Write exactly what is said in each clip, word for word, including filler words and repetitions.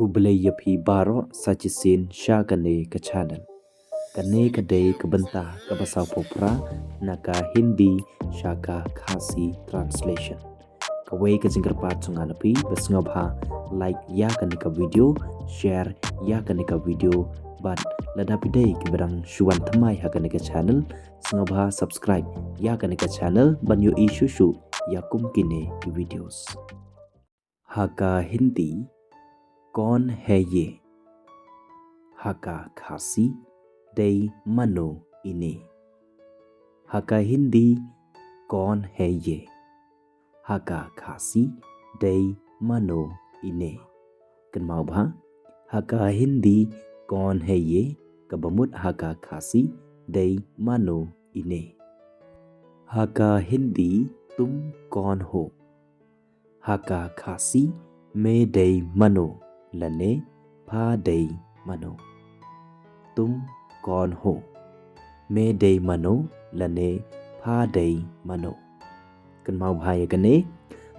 Khublei ïa phi baroh sa shisien sha kane ka channel. Kane ka dei ka bynta kaba sawphew phra na ka Hindi sha ka Khasi translation. Kawei ka jingkyrpad jong nga na phi, ba sngewbha like ïa kane ka video, share ïa kane ka video, bad lada phi dei kiba dang shu wan thymmai ha kane ka channel, sngewbha subscribe ïa kane ka channel ban ïohi shuh shuh ïa kum kine ki videos. Ha ka Hindi, कौन है ये? Ha ka Khasi, dei mano ine? Ha ka Hindi, कौन है ये? Ha ka Khasi, dei mano ine? Kynmaw bha, ha ka Hindi, कौन है ये? Kaba mut ha ka Khasi, dei mano ine? Ha ka Hindi, तुम कौन हो? Ha ka Khasi, me dei mano? Lane, pha dei mano? तुम कौन हो? Me dei mano? Lane, pha dei mano? Kynmaw bha ïa kane,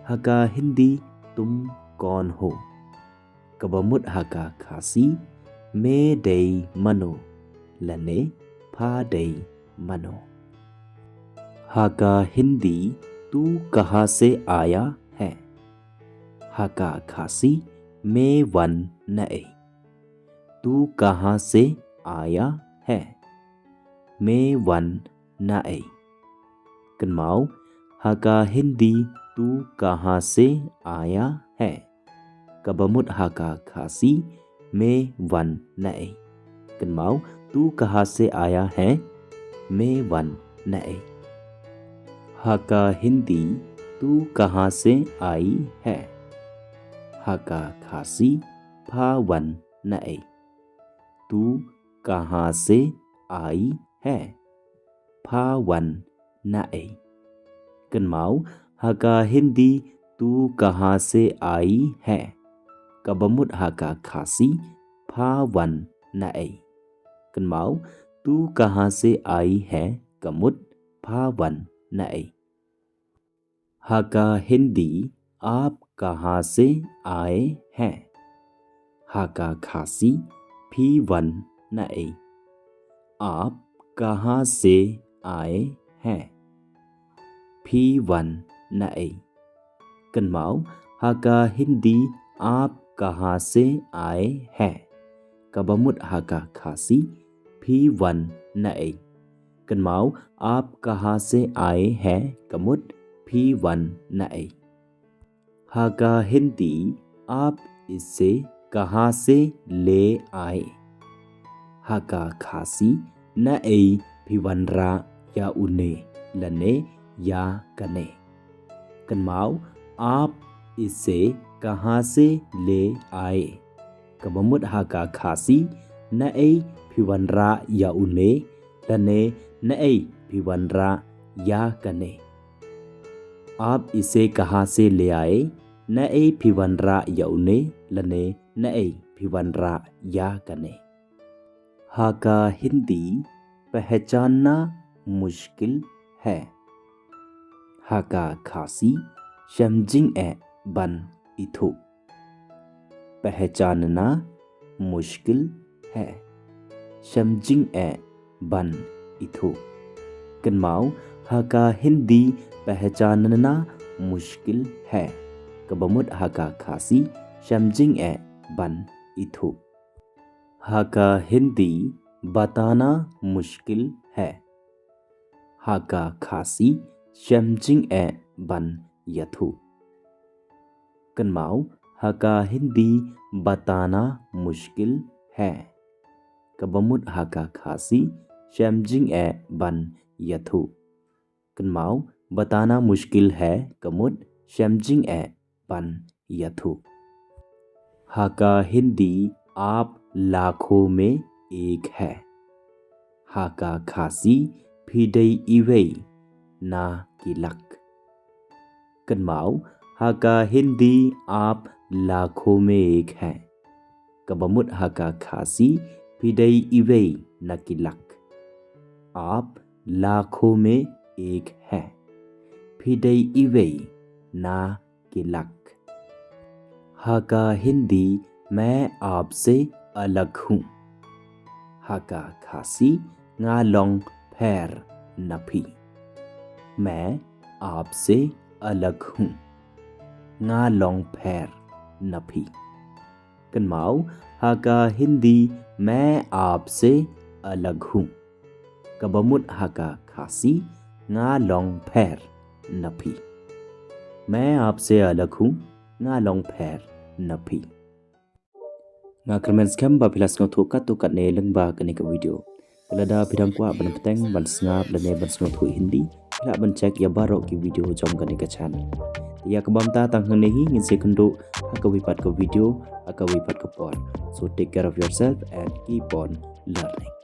ha ka Hindi, तुम कौन हो? Kaba mut ha ka Khasi, me dei mano? Lane, pha dei mano? Ha ka Hindi, तू कहाँ से आया है? Ha ka Khasi, me wan na ei? तू कहाँ से आया है? Me wan na ei? Kynmaw, ha ka Hindi, तू कहाँ से आया है? Kaba mut ha ka Khasi, me wan na ei? Kynmaw, तू कहाँ से आया है? Me wan na ei? Ha ka Hindi, तू कहाँ से आई है? Ha ka Khasi, pha wan na ei? तू कहाँ से आई है? Pha wan na ei? Kynmaw, ha ka Hindi, तू कहाँ से आई है? Kaba mut ha ka Khasi, pha wan na ei? Kynmaw, तू कहाँ से आई है? Ka mut, pha wan na ei? Ha ka Hindi, आप कहाँ से आए हैं? Ha ka Khasi, phi wan na ei? आप कहाँ से आए हैं? Phi wan na ei? Kynmaw, ha ka Hindi, आप कहाँ से आए हैं? Kaba mut ha ka Khasi, phi wan na ei? Kynmaw, आप कहाँ से आए हैं? Ka mut, phi wan na ei? Ha ka Hindi, आप इसे कहाँ से ले आए? Ha ka Khasi, na ei phi wanrah ïa une, lane ïa kane? Kynmaw, आप इसे कहाँ से ले आए? Kaba mut ha ka Khasi, na ei phi wanrah ïa une, lane na ei phi wanrah ïa kane? आप इसे कहाँ से ले आए? Na ei phi wanrah ïa une, lane na ei phi wanrah ïa kane? Ha ka Hindi, पहचानना मुश्किल है. Ha ka Khasi, shem jingeh ban ithuh. पहचानना मुश्किल है. Shem jingeh ban ithuh. Kynmaw, ha ka Hindi, पहचानना मुश्किल है. Kaba mut ha ka Khasi, shem jingeh ban ithuh. Ha ka Hindi, बताना मुश्किल है. Ha ka Khasi, shem jingeh ban ïathuh. Kynmaw, ha ka Hindi, बताना मुश्किल है. Kaba mut ha ka Khasi, shem jingeh ban ïathuh. Kynmaw, बताना मुश्किल है, ka mut, shem jingeh ban ïathuh. Ha ka Hindi, आप लाखों में एक है. Ha ka Khasi, phi dei iwei na ki lak. Kynmaw, ha ka Hindi, आप लाखों में एक है. Kaba mut ha ka Khasi, phi dei iwei na ki lak. आप लाखों में एक है. Phi dei iwei na ki lak. Ha ka Hindi, मैं आपसे अलग हूँ। Ha ka Khasi, nga long pher na phi. मैं आपसे अलग हूँ. Nga long pher na phi. Kynmaw, ha ka Hindi, मैं आपसे अलग हूँ. Kaba mut ha ka Khasi, nga long pher na phi. मैं आपसे अलग हूँ, nga long pher na phi. Nga kyrmen skhem ba phi la sngewthuh katto katne lyngba kane ka video. Lada phi dang kwah ban bteng, ban sngap lane ban sngewthuh Hindi, phi lah ban check ïa baroh ki video jong kane ka channel. Te ïa kaba mynta tang hangne hi, ngin sa ïakynduh ha kawei pat ka video ha kawei pat ka por. So take care of yourself and keep on learning.